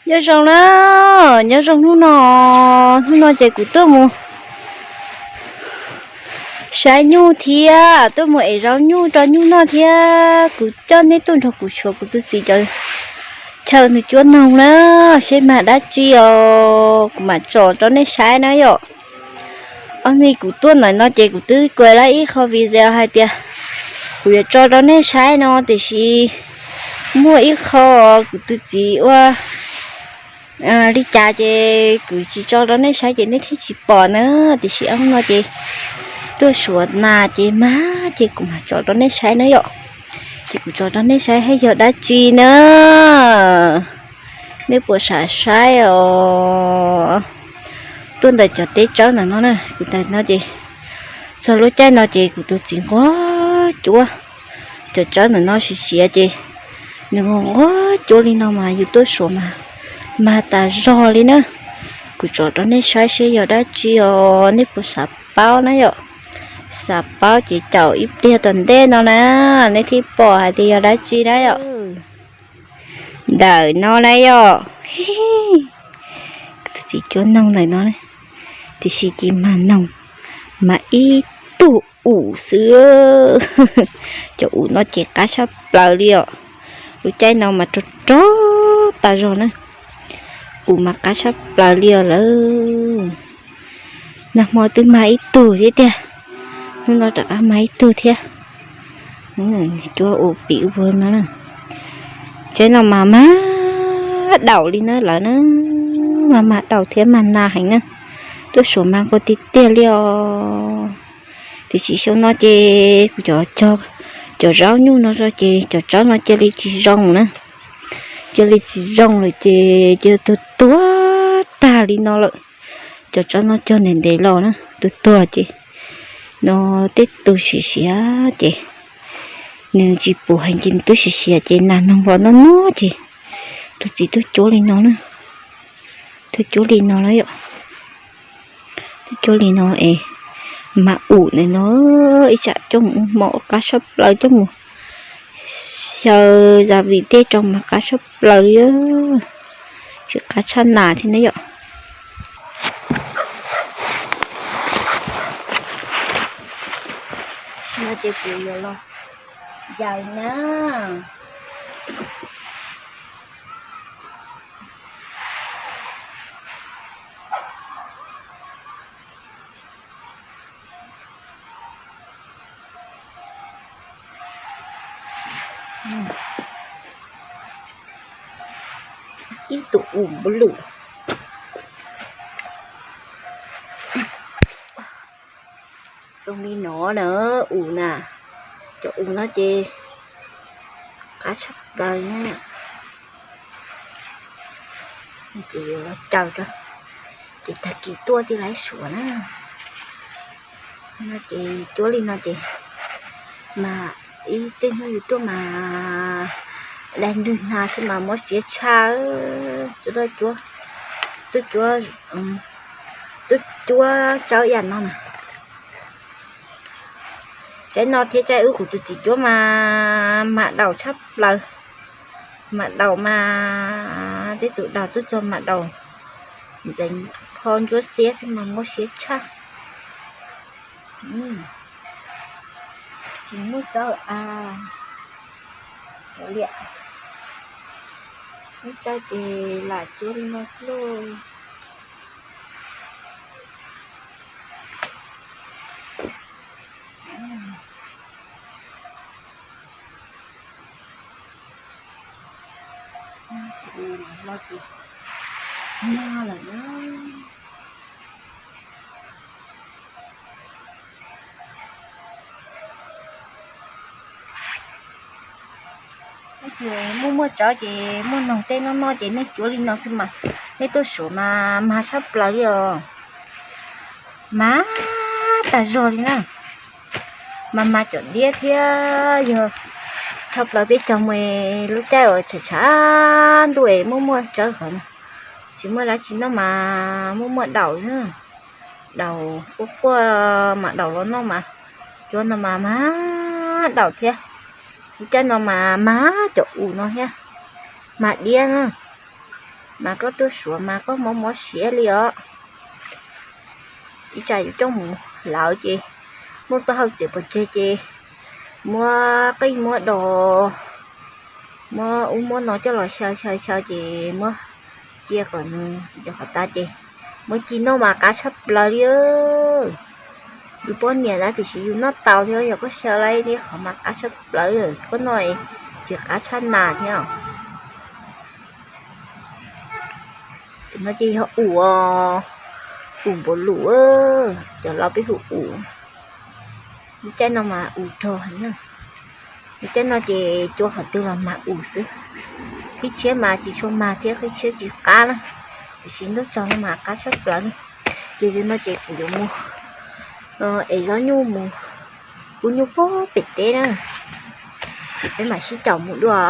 Nyob zoo na, nyob zoo hnub no, hnub no ces kuv tuaj mus saib nyuj thiab tuaj mus ev zaub nyuj rau nyuj noj thiab. Kuv coj nej tuaj nrog kuv suav kuv tus txiv cov chaw nws cuab noog na, seb mag dab tsi os kuv mam tsom rau nej saib na yom. Ob hnub kuv tuaj ntawm no ces kuv twb kuav lawm ib qho video hais tias kuv yuav tso rau nej saib no, tiam sis muaj ib qho kuv tus txiv ua li cas ces kuv tsis tso rau nej saib ces nej thiaj tsis pom na. Tiam sis ob hnub no ces tuaj suav nas ces mag ces kuv mam tso rau nej saib na yom. Ces kuv tso rau nej saib saib yog dab tsi na. Nej puas xav saib os? Tuaj ntawm cov teb tsawb ntawm no na, kuv ntawm no ces txog lub caij no ces kuv tus txiv nquag cuab. Cov tsawb ntawm no siav siav ces nws nquag cuab li no mas yus tuaj suav mas mag tas zog li na. Kuv tso rau nej saib seb yog dab tsi os, nej puas xav paub na yom? Xav paub ces caum ib pliag tom ntej no na, nej thiaj pom hais tias yog dab tsi na yom. Ntawm no na yom, kuv tus txiv cuab noog ntawm no, tiam sis ces mag noog, mag ib tug um xwb. Cov um no ces qab tshaj plaws li os. Lub caij no mas rog rog tas zog na. Um mas qab tshaj plaws li os lawm. Nag hmo twb mag ib tug thiab tiag, hnub no rov qab mag ib tug thiab. Cuab ua pim ua no, tsaib no mas mag daum li na lawm na. Mas mag daum thiab mag nas heev na. Tuaj suav mas nquag tiag tiag li os. Tiam sis xyoo no ces kuv cov, cov zaub nyuj no ces cov tsawb no cia li tsis zoo na. Cia li tsis zoo lawm ces cia tuag tuag tag li no lawm. Cov tsawb no cog ntev ntev los na, tuag tuag ces no tej tus siav siav ces nws tsis pum heev ces nws twb siav siav ces nas noog los noj noj ces tus txiv tuaj cuab li no na. Tuaj cuab li no na yom. Tuaj cuab li no es mag um ntawm no, ib tsam coj mus ua hmo qab tshaj plaws, coj mus xyaw zam vim tej rau mas qab tshaj plaws li. Tsis qab tshaj nas thiab na yom. No ces kuv yuav los yaws na. Ib tug um npua lwm. Zoo li no na, um na, cov um no ces qab tshaj plaws na. Ces yuav los caws rau, ces tag kis tuaj thiaj li suav na. No ces cuab li no ces mas ib tej hnub yus tuaj mas dai nrwg hnav xwb mas mob siab tshaj. Tuaj cuab, tuaj cuab, tuaj cuab tsawb yam no na. Tsaib no thiab tsaib wb kuv tus txiv cuab mas mam daum tshaj plaws. Mam daum mas tej tus daus tuaj txog mam daum ntxeev qho ntsuab xiab xwb mas mob siab tshaj. Tsis muaj tsawb a, liam, tsis muaj tsawb ces lam cuab li no xwb lauj. Los ces mag lawm na. Muaj muaj tsawb ces muaj noog tej noj noj ces nej cuab li no xwb mas, nej tuaj suav mas mag tshaj plaws li os. Mag tag zog li na. Mas mag cov diab thiab yog dhau plaws peb cog mus lub caij uas tshav tshav ntuj es muaj muaj tsawb qhov no, tsis muaj dab tsi noj mas muaj muaj daus na. Daus quaj quaj mas daus los noj mas, cuab no mas mag daus thiab. Lub caij no mas mag cov us no thiab, mag diab na. Mas koj tuaj Suav mas koj mob mob siab li os. Ib tsam yus coj mus lawm ces muaj taub hau txias pov tseg ces muab qij muab dos, muab ub muab no coj los xyaw xyaw xyaw ces muab cia kom nws rau qhov tas ces muab ci noj mas qab tshaj plaws li. Yus poj niam na tiam sis yus noj tau thiab, yog koj xyaw li qhov mas qab tshaj plaws, koj noj tsis qab tshaj nas thiab. Cov no ces yog ub, ub npaum lus, cov laus peb hu ub. Lub caij no mas ub rog na. Lub caij no ces cua qhov twg los mag ub xwb. Qhib tshiab mas tsis tshua mag thiab, qhib tshiab tsis qab na, tiam sis ntuj tsaus no mas qab tshaj plaws li. Ces yog no ces kuv yuav mus ev zaub nyuj mus ub nyuj pog pem teb na, ces peb mam sib caum mus dua.